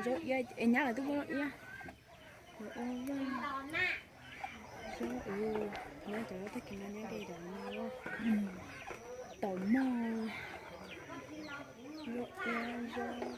Zaub iab es nyab lawv twb muab zaub iab. Zaub, nyob cov tag kis no nyob li ntawd no. Taum mog, zaub iab, zaub taum.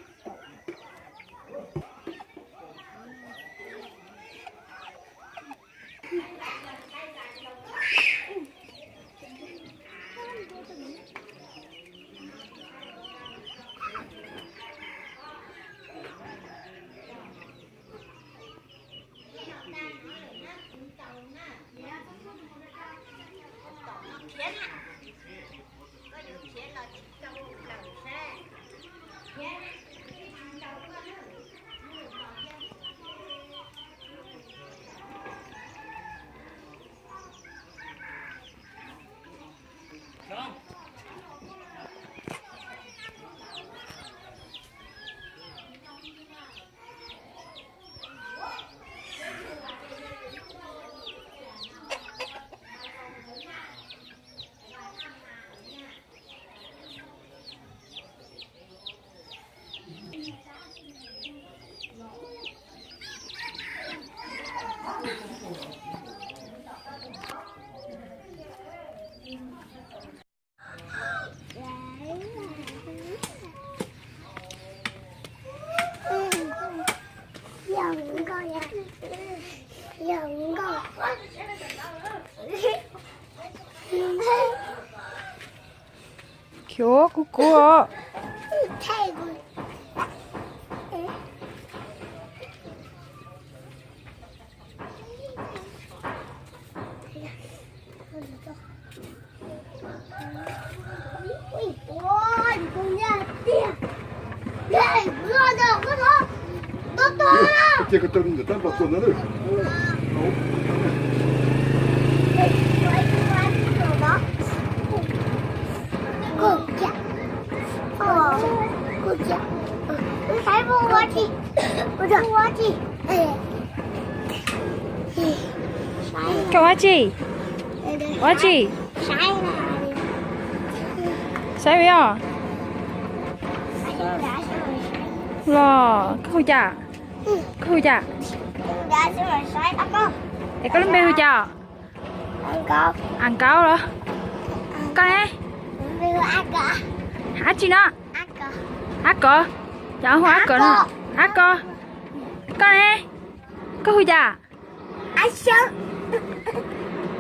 Khiav kuv kuv os. Cia koj coj ntawm tab npam tuaj ntawd. Koj ua tsi? Ua tsi? Saib os. Los koj hu cas? Koj hu cas? Es koj lub npe hu cas? A Nkaub los? Koj ne? Ab tsi no? Ab Kos. Cas hu Ab Kos no? Ab Kos. Koj ne? Koj hu cas?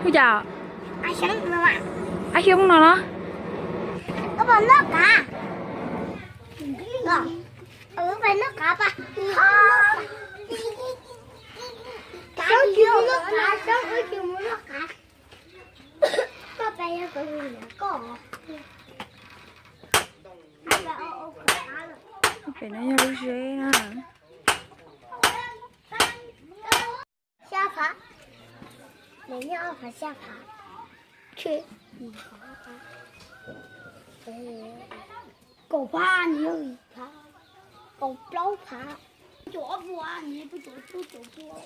Hu cas? Ab Xyooj no los? Pem no yog lub zeb na. Xya phav, nws nyob phav xya phav. Kaum phav, nws yog phav, kaum plaub phav. Caum ob pua, nws yog peb caum plaub caum pua.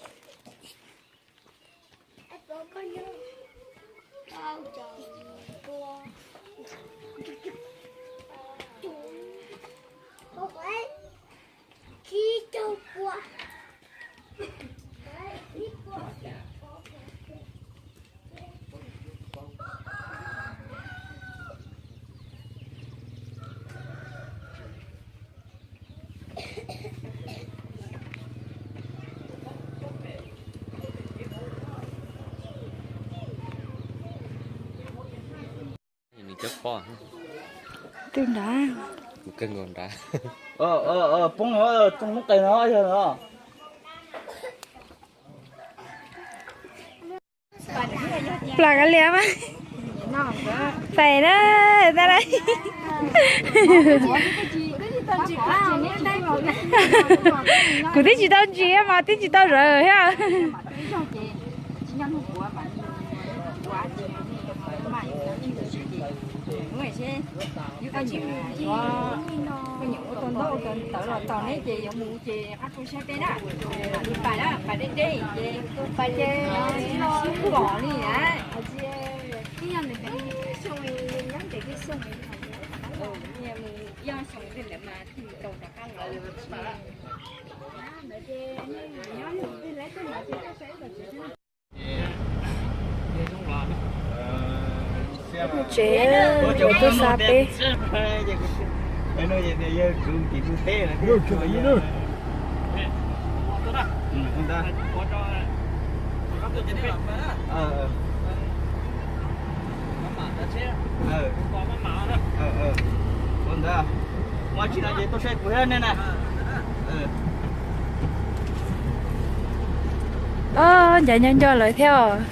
Nws cov poj. Twb nrad. Mus kawg nkaus nrad. Poob tsoog lub qe no yog no. Plam kav liam mas. Pem na, ta na. Kuv twb tsis tau ntsis mas twb tsis tau zawv thiab. Pais na, pais deb deb ces sib pom li na. Tsev, tsev tuaj xa peb. Ua ntawd, muaj tsis no ces tuaj saib kuv thiab nej na. Ncav nco nco lawv thiab os.